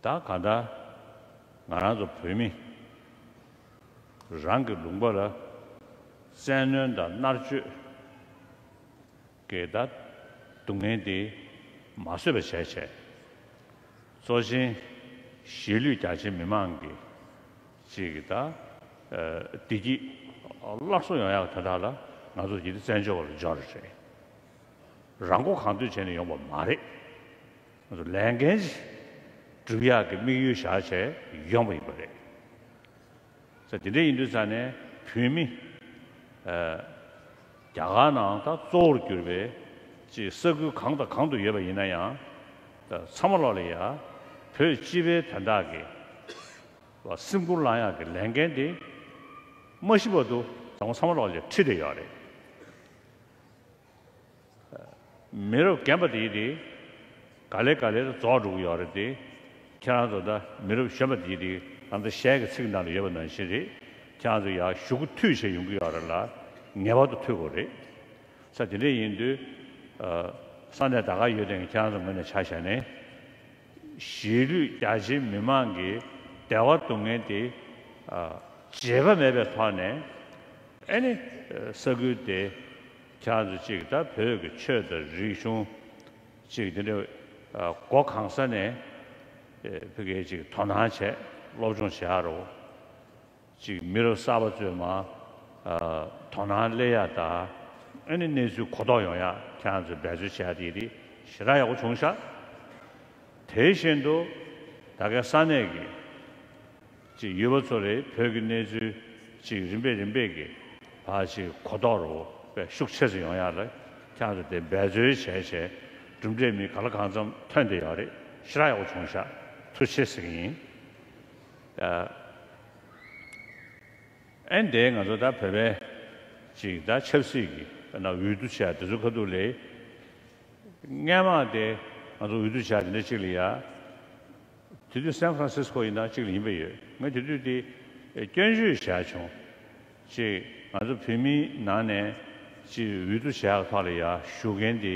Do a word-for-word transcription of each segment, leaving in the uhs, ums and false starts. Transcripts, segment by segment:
ད་གང་ལྟར་ང་རང་ཚོ་བོད་མི་རང་གི་ལུང་པ་ལ་བཙན་གནོན་དང་མནར་གཅོད་ཀྱི་ད་སྡུག་བསྔལ་འདི་མ་བཟོད་པ་བྱས་བྱས། གཙོ་ཆེན་གཞིས་ལུས་རྒྱ་ཆེའི་མི་མང་གི་ཅིག་གི་ད་བདེ་སྐྱིད་སླར་གསོ་ཡོང་ཡག་དོན་དག་ལ་ང་ཚོ་ཡིད་བརྟན་བཙན་བྱོལ་བ་ལ་འབྱོར་རེད། རང་མགོ་གང་ཐོན་བྱས་ནས་ཡོང་བ་མ་རེད། ང་ཚོ་ལས་འགན་ཅིག་སྒྲུབ་ཡག་གི་དམིགས་ཡུལ་བཞག་བྱས་ཡོང་བ་ཡིན་པ་རེད། ས་དེ་འདྲ་ཡིན་དུས་ཙང་ནས་བོད་མི་ཨ་རྒྱ་གར་ནང་ད་གཙོ་བོར་གྱུར་པའི་ཅིག་ས་ཁུལ་གང་དང་གང་དུ་ཡོད་པ་ཡིན་ན་ཡང་། ད་ཚང་མ་ལོག་ལ་ཡ་བོད་སྤྱི་པའི་དོན་དག་གི་སེམས་ཁུར་བླང་ཡག་གི་ལས་འགན་དེ་མ་ཤི་བར་དུ་ཚང་མ་ཚང་མ་ལོག་ལ་ཁྲིད་བསྡད་ཡོད་རེད། མི་རབས་རྒན་པ་དེ་དེ་ག་ལེ་ག་ལེ་རུ་རྫོགས་འགྲོ་གི་ཡོད་རེད་དེ། ཁྱེད་རང་ཚོ་ད་མི་རབས་གཞོན་པ་དེ་དེ་ད་ལྟ་གཞས་ཀྱི་ཚིག་ནང་ལ་ཡོད་པ་ནང་བཞིན་རེད། ཁྱེད་རང་ཚོ་ཡར་གཞུག་གུ་མཐུད་བྱས་ཡོང་གི་ཡོད་རེད་ལ། ངེས་པར་དུ་མཐུད་དགོས་རེད། ས་དེ་འདྲ་ཡིན་དུས་ས་གནས་ད་ག་ཡོད་དེ་ཁྱེད་རང་ཚོ་ངོས་ནས་ཆ་བཞག་ནས། གཞིས་ལུས་རྒྱ་ཆེའི་མི་མང་གི་བདེ་བ་སྡུག་བསྔལ་དེ་བརྗེད་པ་མེད་པའི་ཐོག་ནས། ཨ་ནི་ས་ཁུལ་དེ་ཁྱེད་རང་ཚོ་གཅིག་ད་བོད་ཀྱི་ཆོས་དང་རིག་གཞུང་གཅིག་དེ་འདྲ་སྒོ་གང་ས་ནས་ཕ་གིའི་གཅིག་དོ་སྣང་བྱས་སློབ་སྦྱོང་བྱེད་ཡག་རོགས། གཅིག་མི་རབས་གསར་པ་ཚོས་མ་དོ་སྣང་སླེབས་ཡག་དང་། ཨ་ནི་གནས་ཚུལ་གོ་རྟོགས་ཡོང་ཡག་ཁྱེད་རང་ཚོས་འབད་རྩོལ་བྱེད་ཡག་དེ་དེ་ཞེ་དྲག་ཡག་པོ་བྱུང་ཤག་དེ་བཞིན་དུ་ད་གའི་ས་གནས་ཀྱི་ཅིག་ཡུལ་པ་ཚོ་རེད། བོད་ཀྱི་གནས་ཚུལ་ཅིག་རིམ་པས་རིམ་པས་ཀྱི་བར་ཅིག་གོ་རྟོགས་རོ་བས་ཤུགས་ཆེ་ཙམ་ཡོང་ཡག་ལ་ཁྱེད་ཚོ་དེ་འབད་རྩོལ་བྱས་བྱས་གྲུབ་འབྲས་མི་ག་ལ་གང་འཚམ་ཐོན་བསྡད་ཡོད་རེད། ཞེ་དྲག་ཡག་པོ་བྱུང་ཤག་ཐུགས་རྗེ་ཆེ་ཟེར་གྱི་ཡིན། ཨ་ཨན་དེ་ང་ཚོ་ད་བོད་པའི་ཅིག་ད་ཆབ་སྲིད་ཀྱི་དཔེར་ན་འོས་བསྡུ་བྱས་དེ་ཚོ་ཁ་ཐུག་ལས། སྔས་མ་དེ་ང་ཚོ་འོས་བསྡུ་བྱས་དེ་འདྲ་གཅིག་ལ་ཡ། དེ་དུས་སན་ཧྥ་རན་སིས་ཀོ་ཡིན་ན་གཅིག་ལ་ཡིན་པ་ཡོད། ང་དེ་དུས་དེ་སྐྱོན་བརྗོད་བྱས་བྱུང་། ཅིག་ང་ཚོ་བོད་མིའི་ནང་ནས་ཅིག་འོས་བསྡུ་བྱས་ཡག་ཐོག་ལ་ཡ་ཞུགས་མཁན་དེ་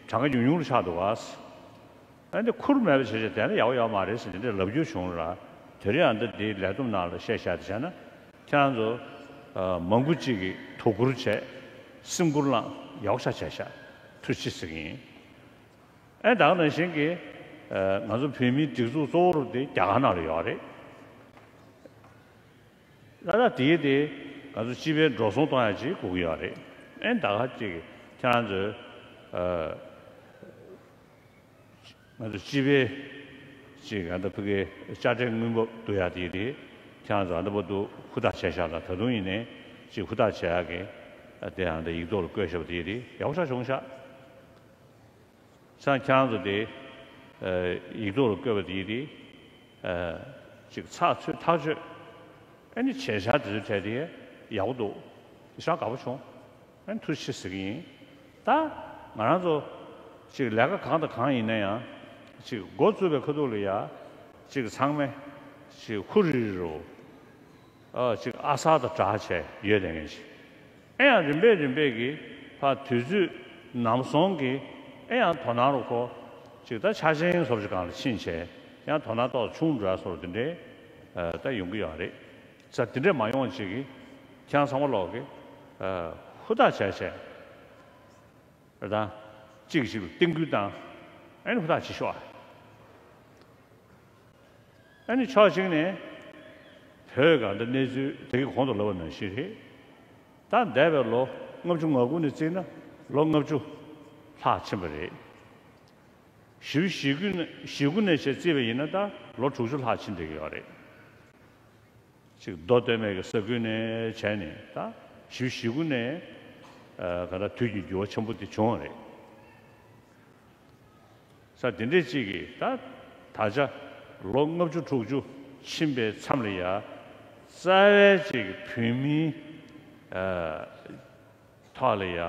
གྲངས་ཀ་ཉུང་ཉུང་ལ་ཆགས་འདུག་ག་ཨ་འདི་ཁུར་མེད་པ་བྱས་བྱས་བསྡད་ན་ཡག་པོ་ཡོད་མ་རེད་ཟེར་དེ་འདྲ་ལབ་རྒྱུ་བྱུང་ལ། དེ་རིང་ཨ་འདི་འདི་ལས་བསྡོམས་ནང་ལ་བཤད་བཞག་དེ་བྱས་ན་ཁྱེད་རང་ཚོ་མང་པོ་ཅིག་གིས་དོ་ཁུར་བྱས་སེམས་ཁུར་བླངས་ཡག་པོ་ཆགས་བྱས་ཤག་ཐུགས་རྗེ་ཆེ་ཟེར་གྱི་ཡིན། ཨེ་ད་ག་ནང་བཞིན་གྱི་ང་ཚོ་བོད་མིའི་སྒྲིག་འཛུགས་གཙོ་བོ་རུ་དེ་རྒྱ་གར་ནང་ལ་ཡོད་རེད། ད་ལྟ་དེའི་དེ་ང་ཚོ་སྤྱི་པའི་འགྲོ་སོང་གཏོང་ཡག་ཅིག་དགོས་ཀྱི་ཡོད་རེད། ཨེ་ད་ག་ཅིག་ཁྱེད་རང་ཚོས་ང་ཚོ་སྤྱི་པའི་ཅིག་ཨ་ད་ཕ་གི་དཔྱ་ཁྲལ་དངུལ་འབབ་བསྡུ་ཡག་དེའི་དེ་ཁྱེད་རང་ཚོ་ཨ་ད་བར་དུ་ཧུར་ཐག་བྱས་ཤག་ལ། ད་དུང་ཡིན་ནའི་ཅིག་ཧུར་ཐག་བྱེད་ཡག་གི་དེ་ཨ་ད་ཡིག་ཐོག་ལ་བཀོད་བཞག་པ་དེའི་དེ་ཡག་པོ་ཆགས་བྱུང་ཤག་ས་ཁྱེད་རང་ཚོ་དེ་ཡིག་ཐོག་ལ་བཀོད་པ་དེ་དེ་ཅིག་ཚགས་ཚུད་ཐག་ཆོད། ཨ་ནི་བྱས་བཞག་དེ་ཚོའི་གྲས་དེ་ཡག་པོ་འདུག་ཞེ་དྲག་དགའ་པོ་བྱུང་། ཨ་ནི་ཐུགས་རྗེ་ཆེ་ཟེར་གྱི་ཡིན། ད་ང་རང་ཚོ་ཅིག་ལས་ཀ་གང་དང་གང་ཡིན་ན་ཡང་ཅིག་འགོ་བཙུགས་པའི་ཁ་ཐུག་ལ་ཡ་ཅིག་ཚང་མས་ཅིག་ཧུ་རི་རུ། ཨ་ཅིག་ཨ་གསར་དང་འདྲ་བྱས་ཡོད་དེ་ངེས་ཤིག་ཨེ་ཡང་རིམ་པས་རིམ་པས་ཀྱི་ཕར་དུས་ཚོད་ནམ་སོང་གི་ཨེ་ཡང་དོ་སྣང་རུ་ཁོ་ཅིག་ད་ཆ་ཆེན་བཟོ་ཅིག་སྒང་ལ་ཕྱིན་བྱས་ཡང་དོ་སྣང་ཏོག་ཆུང་འདྲ་བཟོ་དེ་འདྲའི་ད་ཡོང་གི་ཡོད་རེད། ས་དེ་འདྲས་མ་ཡོང་ཅིག་གི་ཁྱེད་རང་ཚང་མ་ལོག་གི་ཧུར་ཐག་བྱས་བྱས་རེད་ད། གཅིག་གིས་གཅིག་ལ་རྟིང་སྐུལ་བཏང་ཨེ་ནི་ཧུར་ཐག་བྱེད་ཤོག་ཨ། ཨ་ནི་ཕྱོགས་གཅིག་ནས་བོད་ག་འདི་གནས་ཚུལ་དེ་གི་གོང་དུ་ལབ་པ་ནང་བཞིན་རེད། ད་འདས་པའི་ལོ་ལྔ་བཅུ་ང་དགུ་ནས་བརྩིས་ན་ལོ་ལྔ་བཅུ་ལྷག་ཕྱིན་པ་རེད། བཞི་བཅུ་ཞེ་དགུ་ནས་བཞི་དགུ་ནས་བྱས་བརྩིས་པ་ཡིན་ན་ད་ལོ་དྲུག་ཅུ་ལྷག་ཕྱིན་བསྡད་ཀྱི་ཡོད་རེད། ཅིག་མདོ་སྟོད་སྨད་ཀྱི་ས་ཁུལ་ནས་བྱས་ནས་ད་བཞི་བཅུ་ཞེ་དགུ་ནས་ག་ད་དུས་ཀྱི་འགྱུར་བ་ཆེན་པོ་དེ་བྱུང་བ་རེད། ས་དེ་འདྲས་ཅིག་གིས་ད་ད་ཆ་ལོ་ལྔ་བཅུ་དྲུག་ཅུ་ཕྱིན་པའི་མཚམས་ལ་ཡ་རྩ་བའི་ཅིག་བོད་མིའི་ཐོག་ལ་ཡ་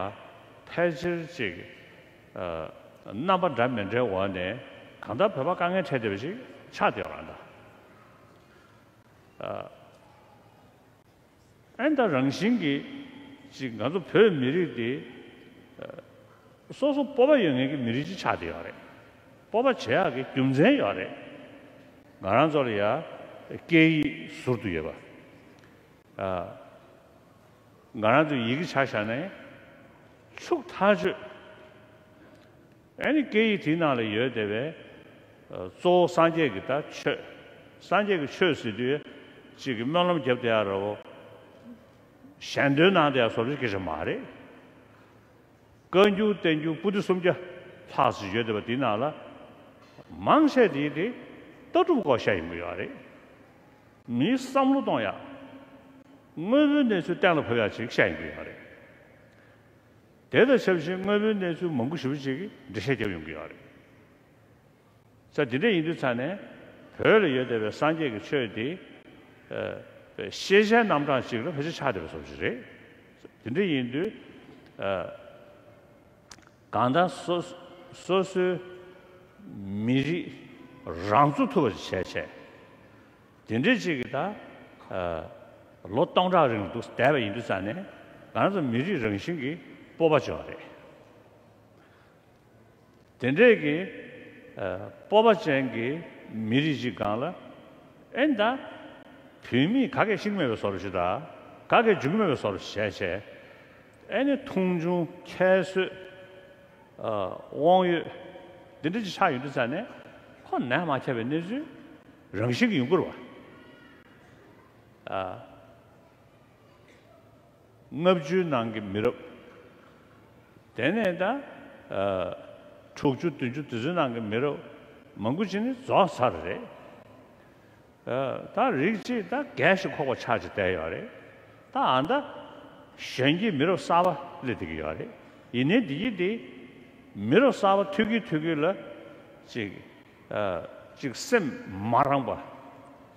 ཕལ་ཆེར་ཅིག་རྣམ་པ་འདྲ་མི་འདྲའི་འོག་ནས་གང་ལྟར་བོད་པ་དཀའ་ངལ་འཕྲད་བསྡད་པ་ཞིག་ཆགས་བསྡད་ཡོད་རེད་ད། ཨན་ད་རང་བཞིན་གྱིས་ཅིག་ང་ཚོ་བོད་མི་རིགས་དེ་སོ་སོ་སྤོབས་པ་ཡོད་མཁན་གྱི་མི་རིགས་ཅིག་ཆགས་བསྡད་ཡོད་རེད། སྤོབས་པ་བྱེད་ཡག་གི་རྒྱུ་མཚན་ཡོད་རེད། ང་རང་ཚོ་ལ་ཡ་སྐད་ཡིག་ཟུར་དུ་ཡོད་པ། ཨ། ང་རང་ཚོའི་ཡི་གེ་ཆ་བཞག་ན་ཕྱུག་ཐག་ཆོད། ཨ་ནི་སྐད་ཡིག་དེའི་ནང་ལ་ཡོད་བསྡད་པའི་ཨ་གཙོ་བོ་སངས་རྒྱས་ཀྱི་ད་ཆོས། སངས་རྒྱས་ཀྱི་ཆོས་ཟེར་དུས་གཅིག་གི་སྨོན་ལམ་བརྒྱབ་བསྡད་ཡ་རེད་བ། གཞན་དོན་གནང་བསྡད་ཡ་བཟོ་འདྲ་སྐད་ཆ་མ་རེད། བཀའ་འགྱུར་བསྟན་འགྱུར་པོ་ཏི་སུམ་བརྒྱ་ལྷག་ཙམ་ཡོད་བསྡད་པ་དེའི་ནང་ལ་མང་ཆེ་དེ་དེ་ལྟ་གྲུབ་སྐོར་བཤད་ཡོང་གི་ཡོད་རེད། མིའི་བསམ་བློ་གཏོང་ཡ། དངོས་པོའི་གནས་ཚུལ་གཏན་ལ་ཕབ་ཡ་ཅིག་བཤད་ཡོང་གི་ཡོད་རེད། དེ་དང་ཆབས་ཅིག་དངོས་པོའི་གནས་ཚུལ་མང་པོ་ཞེ་པོ་ཅིག་གི་འགྲེལ་བཤད་རྒྱབ་ཡོང་གི་ཡོད་རེད། ས་དེ་འདྲ་ཡིན་དུས་ཙང་ནས་བོད་ལ་ཡོད་བསྡད་པའི་སངས་རྒྱས་ཀྱི་ཆོས་དེ་ཨ་ཤེས་བྱའི་རྣམ་གྲངས་ཅིག་ལ་ཕལ་ཆེར་ཆགས་བསྡད་པ་བཟོ་ཞིག་རེད། དེ་འདྲ་ཡིན་དུས་ཨ་གང་ལྟར་སོ་སོ་སོའི་མི་རིགས་རང་ཚུགས་ཐུབ་པ་ཞིག་བྱས་བྱས། དེ་འདྲའི་ཅིག་གི་ད་ཨ་ལོ་སྟོང་ཕྲག་རིང་ལ་འདུག་བསྡད་པ་ཡིན་དུས་ཙང་ནས་ང་རང་ཚོ་མི་རིགས་རང་བཞིན་གྱི་སྤོབས་པ་ཅིག་ཡོད་རེད། དེ་འདྲས་ཀྱི་ཨ་སྤོབས་པ་ཅན་གྱི་མི་རིགས་ཅིག་སྒང་ལ་ཨེ་ད་བུད་མེད་ག་གེ་ཤིག་མེད་པའི་བཟོ་འདྲ་ཞིག་དང་ག་གེ་འཇུག་གི་མེད་པའི་བཟོ་འདྲ་ཞིག་བྱས་བྱས། ཨེ་ནི་མཐོང་ཆུང་ཁྱད་གསོད་ཨ་དབང་ཡོད་འདི་འདྲ་ཅིག་ཆགས་ཡོང་དུས་ཙང་ནས་ཁོ་ནད་མ་ཁྱབ་པའི་གནས་ཚུལ་རང་བཞིན་གྱིས་ཡོང་གི་རེད་བ། ཨ། ལྔ་བཅུའི་ནང་གི་མི་རབས། དེ་ནས་ད་ཨ་དྲུག་ཅུ་བདུན་ཅུ་དེ་ཚོའི་ནང་གི་མི་རབས་མང་པོ་ཅིག་ནི་རྫོགས་ཚར་རེད། ཨ་ད་རིགས་གཅིག་ད་རྒས་ཤིང་འཁོགས་པ་ཆགས་ཀྱི་བསྡད་ཡོད་རེད། ད་ཨ་ད་གཞོན་སྐྱེས་མི་རབས་གསར་པ་སླེབས་བསྡད་ཀྱི་ཡོད་རེད། ཡིན་ནའི་འདི་ཡིན་དེ་མི་རབས་གསར་པ་ཐུག་གི་ཐུག་གི་ལ་ཅིག་ཨ་ཅིག་སེམས་མ་རངས་པ་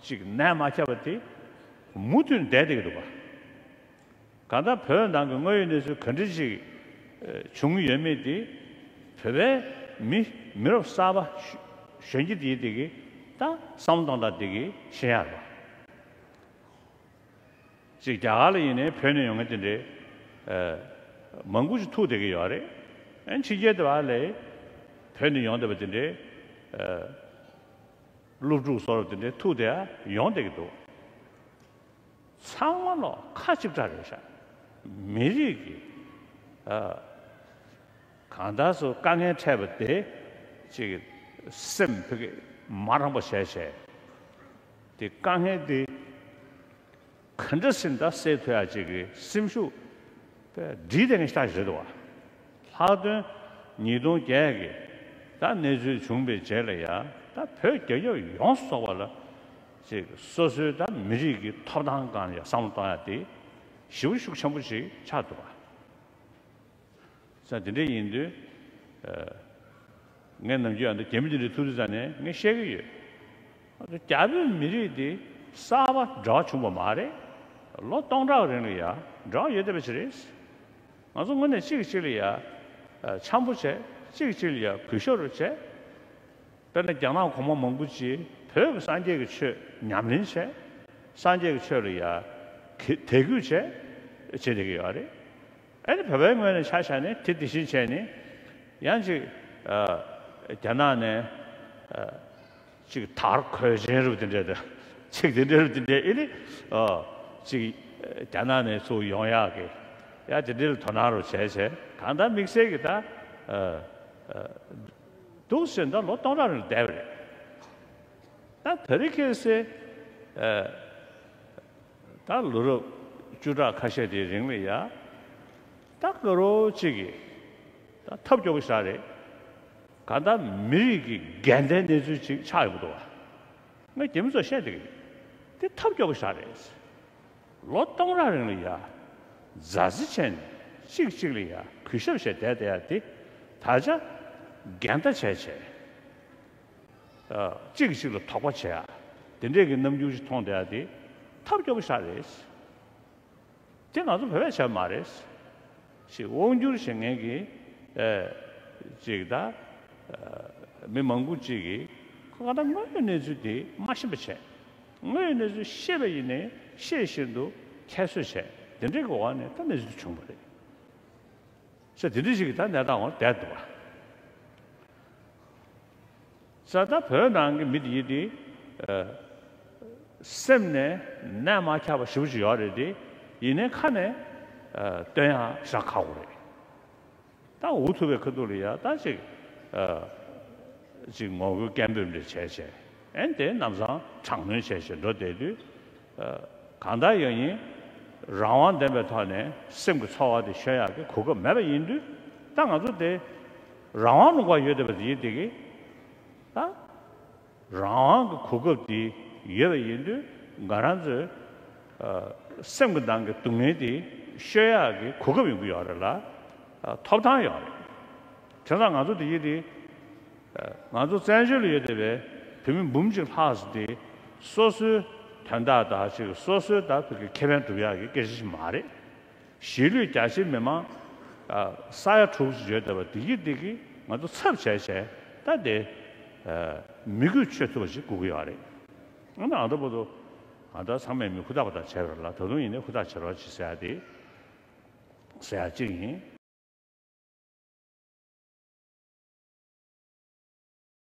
ཅིག་ནད་མ་ཁྱབ་པ་དེ་མུ་མཐུད་ནས་བསྡད་བསྡད་ཀྱི་འདུག་ག་གང་ལྟར་བོད་ནང་གི་དངོས་ཡོད་གནས་ཚུལ་ག་འདྲ་ཞིག་ཨ་བྱུང་ཡོད་མེད་དེ་བོད་པའི་མི་མི་རབས་གསར་པ་གཞོན་སྐྱེས་དེ་དེ་གི་ད་བསམ་བློ་གཏོང་སྟངས་དེ་གི་ཤེས་ཡག་རེད། ཅིག་རྒྱ་གར་ལ་ཡིན་ནའི་བོད་ནས་ཡོང་མཁན་དེ་འདྲའི་ཨ་མང་པོ་ཞིག་ཐུག་བསྡད་ཀྱི་ཡོད་རེད། ཨ་ཕྱི་རྒྱལ་དེ་བ་ལས་བོད་ནས་ཡོང་བསྡད་པ་དེ་འདྲའི་ཨ་སློབ་ཕྲུག་སོགས་དེ་འདྲའི་ཐུག་བསྡད་ཡ་ཡོང་བསྡད་ཀྱི་འདུག་ཚང་མ་ལོ་ཁ་གཅིག་གྲགས་རེད་ཤག་མི་རིགས་ཀྱི་ཨ་གང་ལྟར་སོ་དཀའ་ངལ་འཕྲད་པ་དེ་ཅིག་སེམས་ཕ་གི་མ་རངས་པ་བྱས་བྱས་དེ་དཀའ་ངལ་དེ་ག་འདྲ་སེ་ད་སེལ་ཐུབ་ཡ་ཅིག་གི་སེམས་ཤུགས་དཔེ་སྒྲིལ་བསྡད་མཁན་ཞིག་རེད་འདུག་བ། ལྷག་དོན་ཉིས་སྟོང་བརྒྱད་ཀྱི་ད་གནས་ཚུལ་བྱུང་བའི་རྗེས་ལ་ཡ་ད་བོད་རྒྱལ་ཁབ་ཡོངས་སུ་རྫོགས་པ་ལ་ཅིག་སོ་སོའི་ད་མི་རིགས་ཀྱི་ཐོབ་ཐང་སྒང་ལ་ཡ་བསམ་བློ་གཏོང་ཡ་དེ་ཞེ་པོ་ཤུགས་ཆེན་པོ་ཞིག་ཆགས་འདུག་བ། ས་དེ་འདྲ་ཡིན་དུས་ཨ་ངས་ནམ་རྒྱུན་ཨ་ནི་རྒྱ་མི་དེ་འདྲ་ཐུག་དུས་ཙང་ནས་ངས་བཤད་ཀྱི་ཡོད། ཨ་ནི་རྒྱ་བོད་མི་རིགས་དེ་གསར་པ་འབྲེལ་བ་བྱུང་བ་མ་རེད། ལོ་སྟོང་ཕྲག་རིང་ལ་ཡ་འབྲེལ་བ་ཡོད་བསྡད་པ་ཞིག་རེད། ང་ཚོ་དངོས་གནས་གཅིག་གིས་གཅིག་ལ་ཡ་ཨ་འཆམ་པོ་བྱས། གཅིག་གིས་གཅིག་ལ་ཡ་གུས་ཞབས་རུ་བྱས། དཔེར་ན་རྒྱ་ནག་གོང་མ་མང་པོ་ཅིག་བོད་ཀྱི་སངས་རྒྱས་ཀྱི་ཆོས་ཉམས་ལེན་བྱས། སངས་རྒྱས་ཀྱི་ཆོས་ལ་ཡ་གི་དད་གུས་བྱས་བྱེད་བསྡད་ཀྱི་ཡོད་རེད། ཨ་ནི་བོད་པའི་ངོས་ནས་ཆ་བཞག་ནས་དེ་དེ་བཞིན་བྱས་ནས་ཡང་ཅིག་ཨ་རྒྱ་ནག་ནས་ཨ་ཅིག་དར་གོས་ཆེན་རུ་དེ་འདྲས་དང་ཅིག་དེ་འདྲས་རུ་དེ་འདྲས་ཨེ་ནི་ཨ་ཅིག་རྒྱ་ནག་ནས་ཚུར་ཡོང་ཡག་གི་ཡ་དེ་འདྲས་ལ་དོ་སྣང་རུ་བྱས་བྱས་གང་ལྟར་དམིགས་བསལ་གྱི་ད་ཨ་ཨ་འདུག་ཟེར་ད་ལོ་སྟོང་ཕྲག་རིང་ལ་བསྡད་པ་རེད། ད་དེ་རིང་ཁ་སང་ཨ་ད་ལོ་རབས་བཅུ་ཕྲག་ཁ་ཤས་དེའི་རིང་ལ་ཡ་ད་དགའ་རོགས་གཅིག་གིས་ད་ཐབས་སྐྱོ་པོ་ཞིག་རེད། གང་ལྟར་མི་རིགས་ཀྱི་འགལ་ཟླའི་གནས་ཚུལ་ཅིག་ཆགས་ཡོང་གི་འདུག་བ། ང་རྒྱ་མི་ཚོར་བཤད་བསྡད་ཀྱི་རེད། དེ་ཐབས་སྐྱོ་པོ་ཞིག་རེད། ལོ་སྟོང་ཕྲག་རིང་ལ་ཡ་མཛའ་བརྩེ་བྱས་ནས་གཅིག་གཅིག་ལ་ཡ་གུས་ཞབས་བྱས་བསྡད་བསྡད་ཡ་དེ་ད་ཆ་འགལ་ཟླ་བྱས་བྱས། ཨ་གཅིག་གིས་གཅིག་ལ་དོགས་པ་བྱེད་ཡ་དེ་འདྲས་ཀྱི་རྣམ་འགྱུར་ཞིག་མཐོང་བསྡད་ཡ་དེ་ཐབས་སྐྱོ་པོ་ཞིག་རེད། དེ་ང་ཚོ་བོད་པས་བྱས་མ་རེད། ཞེས་དབང་སྒྱུར་བྱེད་མཁན་གྱི་ཨ་ཅིག་ད་ཨ་མི་མང་པོ་ཅིག་གིས་ཁོ་ག་ད་དངོས་ཡོད་གནས་ཚུལ་དེ་མ་ཤེས་པ་བྱས། དངོས་ཡོད་གནས་ཚུལ་ཤེས་པ་ཡིན་ནའི་ཤེས་བཞིན་དུ་ཁྱད་གསོད་བྱས། དེ་འདྲའི་གི་འོག་ནས་ད་གནས་ཚུལ་བྱུང་བ་རེད། ས་དེ་འདྲ་ཞིག་གི་ད་གནས་སྟངས་འོག་བསྡད་འདུག་བ། ས་ད་བོད་ནང་གི་མི་དེ་ཡིན་དེ་ སེམས་ནས་གནད་མ་ཁྱབ་པ་ཞེ་པོ་ཅིག་ཡོད་རེད་དེ། ཡིན་ནའི་ཁ་ནས་སྟོན་ཡག་ཞེ་དྲག་ཁག་པོ་རེད། ད་འུ་ཐུག་པའི་ཁ་ཐུག་ལ་ཡ་ད་ཅིག་ཅིག་ངོ་རྒོལ་སྐད་འབོད་འདྲ་བྱས་བྱས། ཨེ་དེ་ལམ་སང་དྲག་གནོན་བྱས་བྱས་འགྲོ་བསྡད་དུས། གང་ལྟར་ཡང་ཡིན། རང་དབང་ལྡན་པའི་ཐོག་ནས་སེམས་ཀྱི་ཚོར་བ་དེ་ཤོད་ཡག་གི་གོ་སྐབས་མེད་པ་ཡིན་དུས། ད་ང་ཚོ་དེ་རང་དབང་ལུང་པར་ཡོད་བསྡད་པ་དེ་ཡིན་དེ་གི། ད་རང་དབང་གི་གོ་སྐབས་དེ་ཡོད་པ་ཡིན་དུས། ང་རང་ཚོའི་སེམས་ཀྱི་ནང་གི་སྡུག་བསྔལ་དེ་ཤོད་ཡག་གི་གོ་སྐབས་ཡོང་གི་ཡོད་རེད་ལ། ཐོབ་ཐང་ཡོད་རེད། བྱས་ཙང་ང་ཚོ་དེ་ཡིན་དེ། ང་ཚོ་བཙན་བྱོལ་ལ་ཡོད་བསྡད་པའི་བོད་མི་འབུམ་གཅིག་ལྷག་ཙམ་དེ་སོ་སོའི་དོན་དག་དང་ཅིག་སོ་སོའི་ད་བོད་ཀྱི་ཁེ་ཕན་སྒྲུབ་ཡག་གི་སྐད་ཆ་ཞིག་མ་རེད། གཞིས་ལུས་རྒྱ་ཆེའི་མི་མང་ས་ཡ་དྲུག་ཅུ་ཡོད་བསྡད་པ་དེ་གི་དེ་གི་ང་ཚོ་ཚབ་བྱས་བྱས་ད་དེ་མི་དགོས་ཆོད་ཐུབ་པ་ཞིག་དགོས་ཀྱི་ཡོད་རེད། ཨ་ནི་ཨ་ད་བར་དུ་ཨ་ད་ཚང་མས་མི་ཧུར་ཐག་པ་ད་བྱས་པ་རེད་ལ། ད་དུང་ཡིན་ནའི་ཧུར་ཐག་བྱེད་རོགས་བྱེད་ཟེར་ཡ་དེ། ཟེར་ཡ་གཅིག་ཡིན།